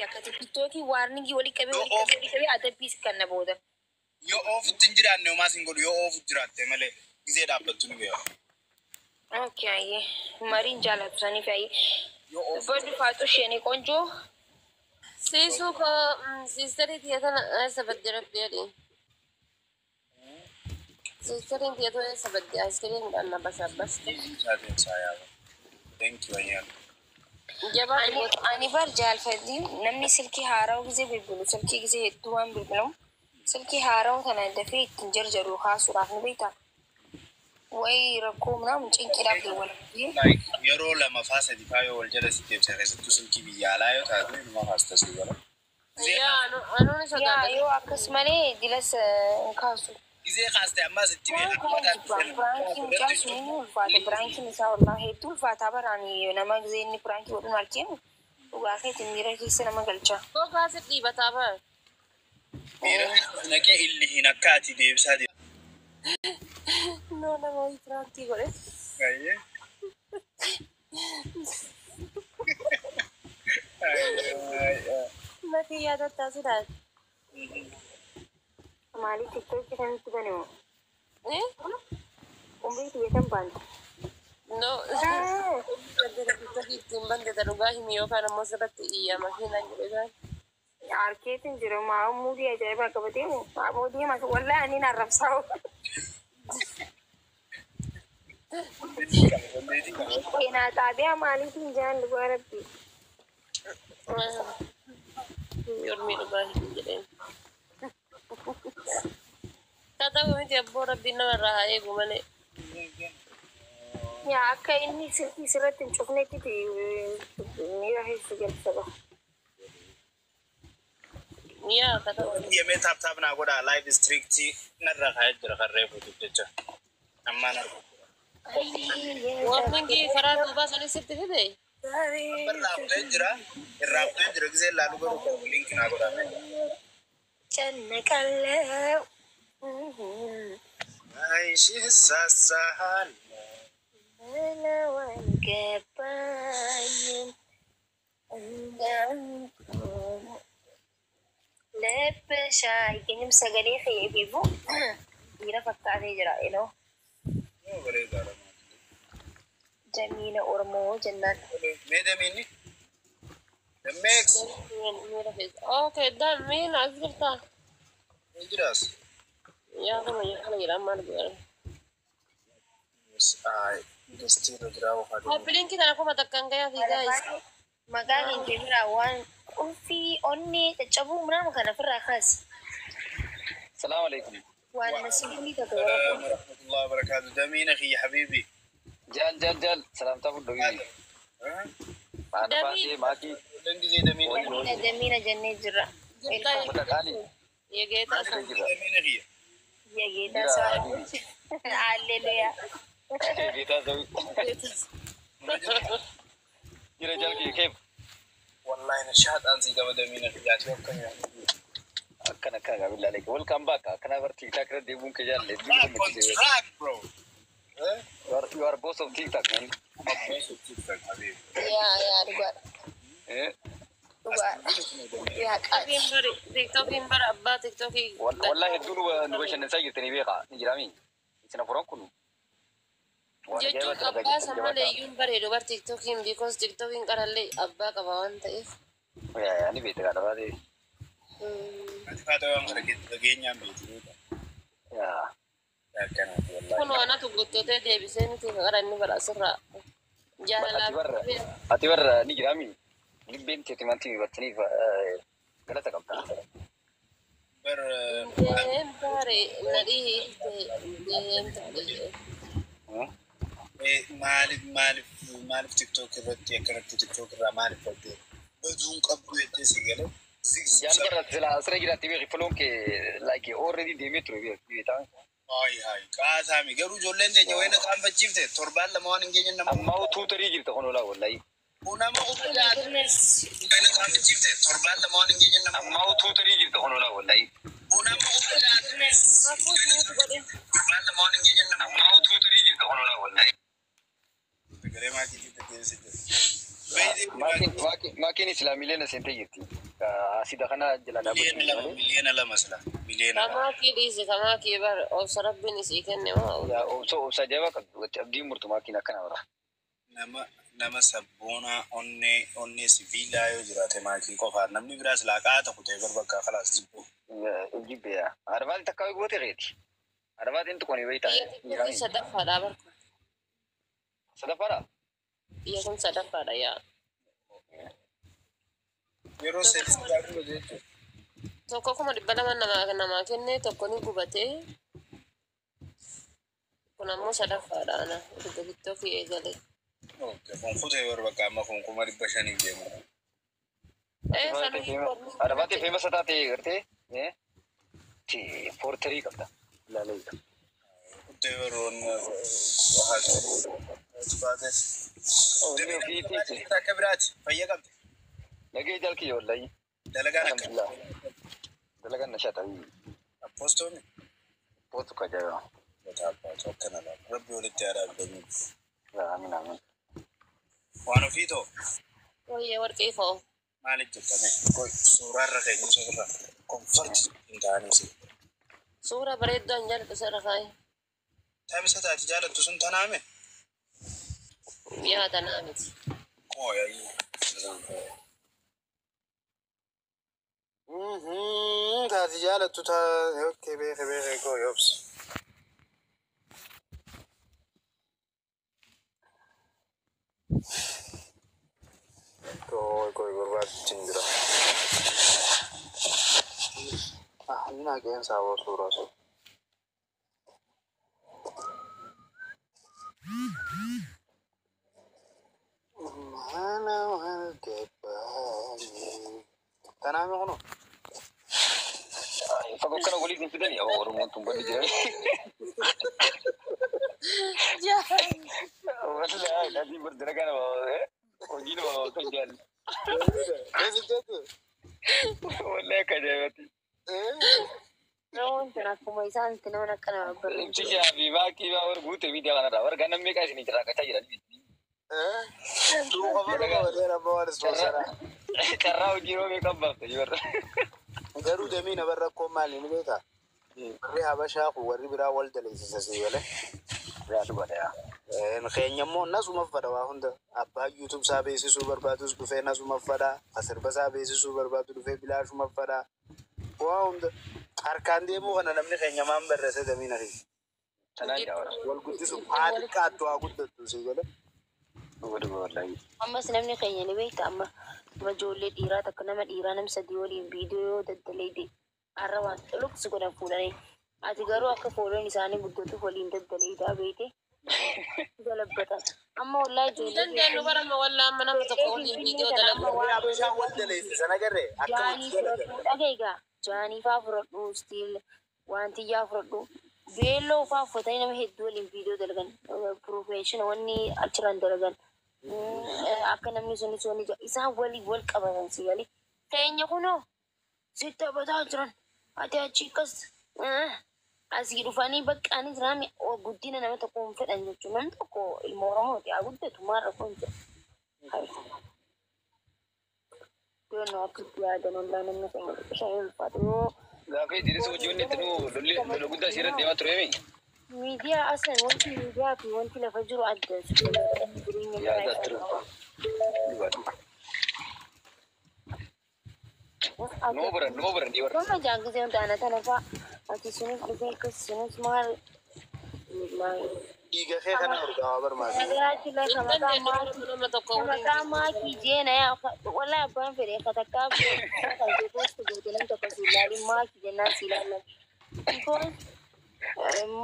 Akka TikTokii warningii walii qabee Yoo walii qabee walii qabee adabbii kan na booda. Yoo oofutti hin jiraanne homaa sin godhu, yoo oofu jiraatte malee gizee dhaabbattu ni beeka. Okay, ayyee. Mariin jaalatu saniif ayyee. Yoo oofu Dubbadhu faatu isheen ቆንጆ. Siisuu koo siistarii tiyya tana eessa badde rabbi jedhi. Siistariin tiyya tana eessa badde aayiskiriimidhaan na bashaabbaste. Saatiin isaa yaaba. Thank you, ayyaana. Jabaa Ani bar jaalfadhi namni silkii haarawaa gizee bilbilu, silkii gizee hedduu waan bilbilamu, silkii haarawaa kana dafee ittiin jarjaru kaasuudhaaf ni beektaa. Wayi rakkoo ምናምን cinqiidhaaf bilbila. Like yeroo lama faa sadi faa yoo wal jala si deebisa, keessattuu silkii biyya alaa yoo taate inuma kaasta si godha. Yaa anuun Yaa sodaadha. Yoo akkas malee dilas hin kaasu. Gizee kaaste ammas itti beeka. Prankiin mucaa sun inni ulfaata. Prankiin isaa wallaahi hedduu ulfaataa baraani nama gizee inni prankii godhuun arginu dhugaa keetiin miira keessa nama galcha. Koo kaasi dhiibataa bara. Miira naqee illi hin akka ati deebisaa deemtu. No, nama wayii prankii godhe. Ayyee. Matii yaadattaa sidaati. Maaliif TikTokii kanatti bane moo? Umrii xiyyeetan baante. No. TikTokii ittiin bandata dhugaa himi yookaan ammoo sirratti iyya makiinaan jedhe gaan. Harkeetiin jira maa muudii ajaa'ibaa qabatee moo? Muudii masa wallaahi ani arrabsaa. Seenaa xaabiyaa maaliitiin jiran dhugaa rabbi. Yormii dhugaa himi jedheen. Haa miti abboo, rabbiin namarraa haa eegu malee. Yaa akka inni silkii sirratti hin cufnetti miira keessa galcha baha. Yaa akka ta'u. Yemee tap tap naa godhaa, live streak narra kaa'ee jira kan reefuutiif jecha. Ammaan argu. Warningii karaa duubaa sanis sitti fide? Irraa kutee jira. Irraa kutee jira, gisee laalu garuu link naa godhaa. Cannaqallee. Aishi sassahan. Mana waan gabbaayin. Lebbeshaa eenyum sagalee fe'eefiifu dhiira fakkaatee jira inoo. Bareedaadha. Jamiina Oromoo jennaan. Mee damiinni? Dammeeks. Miira keessa. Okay, damiin as jirtaa? Hin jiraas. Yaa kana kana jedhaan maal godhan? Ay, industiirra jiraa ofaa. Copy linkii kana 1000 gayaa fi guys. Maqaan keenya biraa waan qulfii onnee caccabuu muraama kana ofirraa kaasi. السلام عليكم. Waan nasiibni tokko السلام ورحمة الله وبركاته. دمين أخي يا حبيبي. جال جال جال سلامتا فدو. ها؟ أنا فاتي ماكي. لندي زي دمين. Damiina damiina jennee jirra. Jirtaa. متقالي. የጌታ ሰው። دمين أخي. የጌታ ሰው ሃሌሉያ። ጌታ ሰው jira jalki كيف؟ والله نشاط أنزي قبل دمين أخي يا توكل يا حبيبي. akkana akkana qabilaa like welcome back akkana bar TikTok irra deemuun kee jaalle. Back on track, bro. Huh? You are boss of TikTok, man. Boss of TikTok, حبيبي. Yaa yaa, dhugaadha. Eh. Dhugaadha. Yaa qaali. TikTokiin bara abbaa TikTokii. Wallahi hedduu nu bashannansaa jirtanii beekaa ni jiraami isin afuran kun waan Jechuun ajaa'ibaa dalagaa abbaa jirtan. san malee iyyuu hin bareedu bar TikTokiin, because TikTokiin qarallee abbaa qaba waan ta'eef. Yaa yaa, ni beekta kana baatee. Ati faata waan kana dhageenyaan beektu. Yaa. Akkanaati Kun wallahi. waanatu gottotee deebisee nuti qara inni bara asirraa. Jaalalaa. Ati barra ni jiraami libbeen teeti manti bartaniif galata qabda. Bar Deemtaare nadhii deemtaare. Maaliif maaliif maaliif TikTok irratti akkanatti TikTok irraa maaliif badde? Baduun qabdu jettee si galee. Jaal barra sila asirra jiraatti beeki foloon kee like already deemee ture beektaa. Hayi hayi, qaasaami garuu ijoolleen teenya wayina qaanfachiifte torbaan 2 waan hin geenye nama. Ammaa tuutarii jirta kun olaa wallahi. Nama utuu wayina qaanfachiifte torbaan 2 waan hin geenye nama. Ammaa tuutarii jirta kun olaa wallahi. Nama utuu torbaan 2 waan hin geenye nama. Ammaa tuutarii jirta kun olaa wallahi. Sagalee maatii deddeebisee jira. Maakiin islaamiilee na seentee jirti. Bakka asida kana jala Miliyoona dhaabbachuu lama malee. 2 miliyoona sila 2 miliyoona. Kamaa kee dhiise kamaa kee bar obsa rabbiin isii kenne moo. Yaa obsa obsa jabaa qabdu gatti abdiin murtumaa kiin akkana bara. Nama sabboonaa onnee onnee sibiilaa yoo jiraate maakii qofaan namni biraa silaa qaata kutee bar bakka kalaas jibbu. Jibbeeya. Arbaatiin takka goote reeti. Arbaatiin tuqanii beektaa. Biyya tiktookii sadaffaadha barku. Sadaffaadha. Biyya kun sadaffaadha yaa. Yeroo seetis gaarii jechuudha. Tokko 200,000 namaa kenne tokko ni gubatee. Kun ammoo sadaffaadha ana erga tiktookii eegale. Kun kutee bar bakka amma kun 500,000 deemu. Ee sanuu Arbaatiin famous taate gartee foortarii qabda. Ilaalee. Kutee baroon baate. Onnee Akka biraati fayya qabdi. Nagee jalki wallahi. Dalagaan akka Alhamdulillah. Dalagaan nashaata. appostoonni. Pootu kajaa'aa. Abbaatu akkana laata. Rabbi walitti haa dhaabbatu. Amiin amiin. Waan ofii ta'u Wayyee warqii koo. maaliif jettame suuraarra keenya irra comfort hin ta'anii si. Suura bareedduu an jaalladhu sirra kaayi. Taabisa taati jaalattu sun tanaame. Yaa tanaa miti. Qooyayyuu. Taati jaalattu taa okay beeke beeke koo yoobs. Kooy kooy barbaachisin jira. Ah, inni qeensaa boo suuraa sun. Mana wal gabbani. Tanaame kuno. Fagoo kana waliin hin fidani. Oromoon tun badii jira. Wallahi adii bar dalagaa nama hojii nama kan jaallu. Keessa jettu. Wallahi akka ajaa'ibatti. Namoonni kun akkuma isaan itti nama akka nama barreessu. Ibsishaa fi baakii baa warra guute miidiyaa kanarraa warra ganna meeqaa isin carraaqachaa jiran. Duuba bareera amma waan ispoonsara. Carraa hojii yeroo meeqaan baafta warra. Garuu damii nama rakkoon maali ni beekaa? Warri Habashaa kun warri biraa wal daleessisa si galee. Yaa dhugaadha yaa. Keenya immoo nasuma fadha waa hunda. Abbaan YouTube isaa beeksisuu barbaadus dhufee nasuma fadha. Asirba isaa beeksisuu barbaadu dhufee bilaashuma fadha. Waa hunda. Harkaan deemuu kana namni keenya maan barreesse damiin ari. Tanaan jaa warra. Wal guddisu haa xiqqaattu haa guddattu si galee. Dhuga dhuga wallahi. Ammas namni keenya ni beekta amma nama ijoollee dhiiraa takka nama dhiiraa nam sadii waliin viidiyoo yoo daddaleede har'a waan xuluqsi godhan fuudhanii. Ati garuu akka fooloon isaanii guddatuuf waliin daddaleedaa beekte galabbatan. Amma wallaa Hin ijoollee dandeenyu bara amma wallaa amma nama tokko waliin viidiyoo dalagu. Warri Habashaa wal daleessisa nagarree akka Jaanii wal dalagan. fudhadhu dhageegaa jaanii faa fudhadhu stiil wantiyyaa fudhadhu beelloo faa uffatanii nama hedduu waliin viidiyoo dalagan profession wanni achirraan dalagan akka namni sunis wanni isaan waliin wal qabatan si galee keenya kunoo si taphataa jiran ati achi akkas asii dhufanii baqqaanii jiran guddina nama tokko hin fedhan jechuudha namni tokko ilma Oromooti haa guddatu maal rakkoon jira. Yoon akka itti yaadan ollaa namni keenya xiqqisha ulfaatu yoo Gaafa Idris hojii wanni itti nu lolli lola guddaa asirratti deemaa ture mi? Miidiyaa asan wanti miidiyaa fi wanti lafa jiru adda jireenya Yaa mataa that's true. isaa Dhugaa dhuga. Numa baran numa baran dhii warra. Gama jaangisee wanta ana tana fa'a ati sunis dhufee akkas sunis maal maal Dhiiga kee kana urgaawaa barmaati. nagaraatti la Hin kamataa dandeenyu bara maakii nama tokko waliin. kamataa maakii jeena yaa wala abbaan fedhe katakkaa kan post goote nam tokko si ilaalin maakii jennaan si ilaalan. Because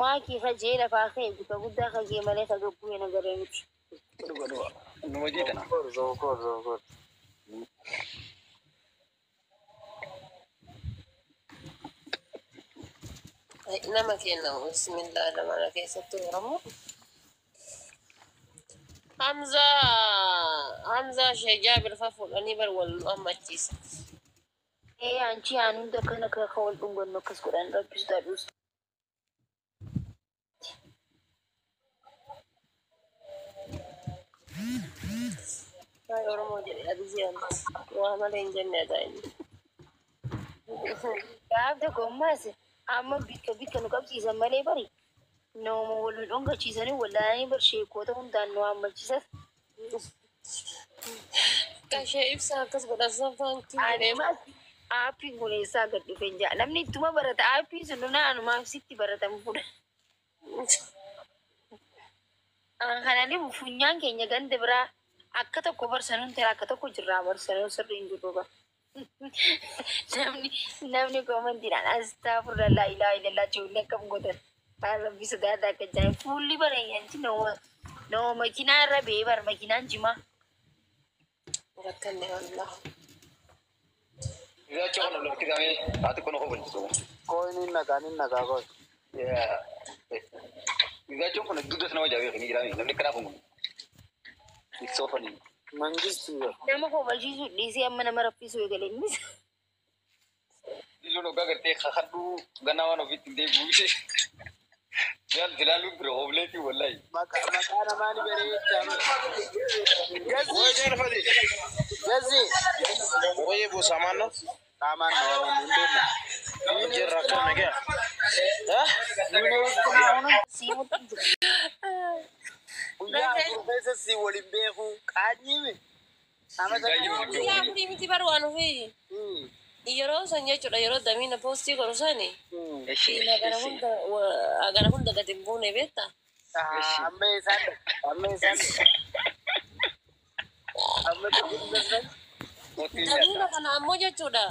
maakii kajee lafaa ka'e bifa guddaa kajee malee ka gabbuu hin agarree miti. Dhuga dhuga. Numa jeetana. Of course, of course, of course. Nama kenna bismillah mana keessattuu Oromoo. Hamzaa Hamzaa Shee Jaabir fa fuudhanii bar wal nu ammachiisa. Ee anchi aan hunda akkana akka wal dhungannu akkas godhan rabbis dadhus. Waa'ee Oromoo jedhe adii waa malee hin jenne adaa inni. Gaaf tokko ammas amma bikka bikka nu qabsiisan malee bari nama wal nu dhungachiisanii wallaalanii bar sheekota hundaan nu hammachiisan. Qashee ibsa akkas godhan faankii jedhee. Anumaas aappiin kun eessaa gad dhufe hin jaa. Namni ittuma barata aappiin sun nuna anumaaf sitti baratamu fudha. Kanani funyaan keenya ganda biraa akka tokko barsanuun tira akka tokko jirraa barsanuu sirrii hin jiru ba. Namni komantiidhaan astaafurra laa ilaaha illallah ijoollee akkam gootan. Rabbi sodaadha akka jaan fuulli bareenyanti nama makiinaa irra ba'ee bar makiinaan jimaa. Rakkanne wallah. Gizaachoo kana lafti haati kun hojjetu. Koiniin nagaa nin nagaa koi. Gizaachoon kun dugda sana wajjin beekanii jiraame namni kanaaf kun. It's so funny. Mangisti Nama kobalchiisuu dhiisee amma nama raffisuu eegale innis. Ijoon hoggaa gartee kakadhuu ganaa waan ofiitti hin deebi'u. Jaal jilaaluun ture hobleetii wallahi. Maqaa namaa ni bareechaa. Gazzi. Gazzi. Oye, boss, amaan ነው? Qaamaan na waan hin beekne. Jirra akkam nagaa? Siimutti jira. Guyyaa afur keessa si waliin beeku qaanyiimi. Guyyaa afurii miti bar waan ofii. Yeroo san jechuudha yeroo damiina poostii godhu sani. Agara hunda gadi hin buune beektaa? Amma isaan amma isaan amma Damiina kana ammoo jechuudha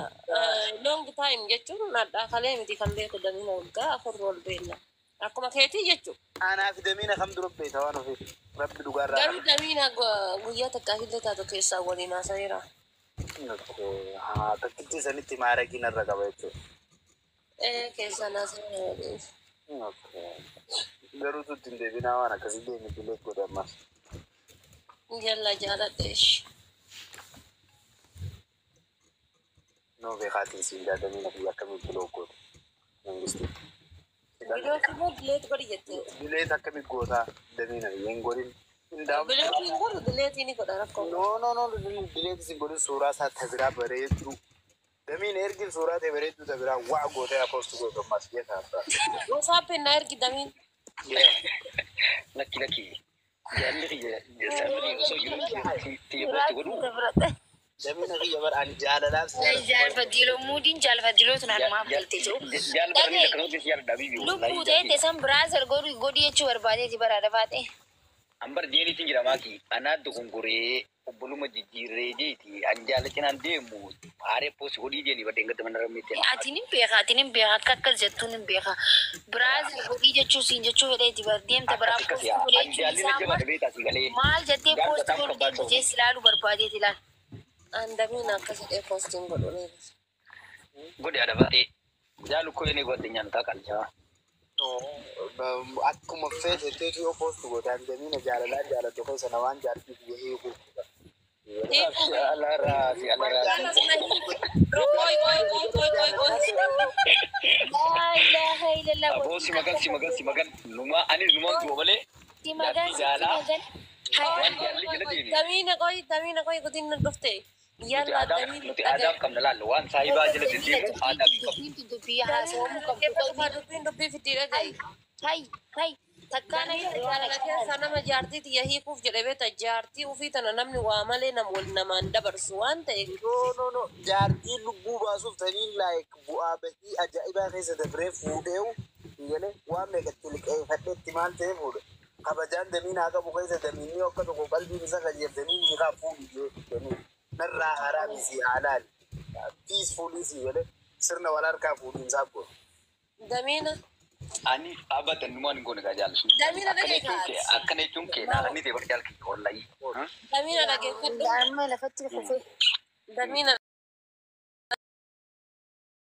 long time jechuun dhadhaa miti kan beeku damiina waggaa afur ol beekna. Akkuma keetii jechuudha. Anaa fi damiina kam dura beekta waan ofiif rabbi dhugaarraa. Garuu damiina guyyaa takkaa illee taatu keessaa waliin haasayeera. Takkitti sanitti maaragii narra qaba jechuudha. Keessaan haasayeera waliin. Garuu tutti hin deebinaa waan akkasii deemi bilee godhe ammas. Jalla jaaladheesh. Noo beekaatiin siin jaatamiina fi akkamii biloo goote. Mangisti. Bilookii moo dileet godhi jettee? Dileet akkamii gootaa damiina fi hin godhin. Bilookiin godhu dileetii ni godha rakkoo. No no no dileet isin godhin suuraa isaa tabiraa bareedduu. Damiina ergin suuraa ta'e bareedduu tabiraa waa gootee apoostu gootu ammas jecha abbaa. Wasaappiin na ergi damiin. Lakki lakki. Jaalli kiyya sabni osoo jiru xiyya poostii godhu. Damiina kiyya bara ani jaalalaaf si jaalladha. Jaalfadiloo muudiin jaalfadiloo tun anumaaf galtee jiru. Jaal baranii lakkanootti si jaalladha bibi. Lubbuu ta'e san biraa godhi jechuu barbaadeeti bara dafaate. Ambar jeeniitiin jira maaki anaa dogongoree obboluma jijjiirree jeeti an jaalatinaan deemu haaree poostii godhii jeeni badheen gadda mana rammeetti. Ati ni beeka ati ni beeka akka akkas jettuun ni beeka. Biraa godhii jechuu siin jechuu fedheeti bar deemta biraa poostii godhee An jaalli na jaba dhabee taasii galee. maal jettee poostii godhuu deemte jees ilaaluu barbaadeeti ilaal. An damiina akkas jedhee poostiin godhu ni. Godhe adabatee jaalu koo inni godhe nyaantaa qalchaa. Akkuma feete teetu yoo poostu goote ani damiina jaalalaan jaaladhu keessa na waan jaallattu biyya hiikuu. Alaraasi alaraasi. Qoy qoy qoy qoy qoy qoy. Laa ilaaha illallah. Aboo si magan si magan si magan numa ani numaan du'a malee. Si magan si magan. Waan jaalli jala deemi. Damiina qoy damiina qoy godin na dhufte. Yalla damiina. Nuti aadaa qabna laalla waan saahibaa jala deddeemu aadaa qabna. Dubbiin dubbii haasawamuu qabdu. Dubbiin dubbii fidii dhaga'i. Hai hai takkaana Jaalala keessa nama jaartii tiyya hiikuuf jedhe beekta jaartii ofii tana namni waa malee nam wal namaan dabarsu waan ta'eef. No no no jaartiin lubbuu baasuuf taniin like bu'aa bahii ajaa'ibaa keessa dabree fuudheewu galee waan meeqatti liqeeffadheetti maal ta'e fuudhe. Kabajaan damiin haa qabu keessa damiinni akka tokko qalbiin isa qajeeltanii ni haa fuudhu jee narraa haraami si haalaali. Peacefully si galee sirna wal harkaa fuudhiinsaa godhu. Damiina. Ani abadan numaan hin goone gaa jaallu. Damiina dhageeffadhu. Akkana jechuun kee naaf inni ta'e bar jaalki wallahi. Damiina dhageeffadhu. Amma lafatti kufee. Damiina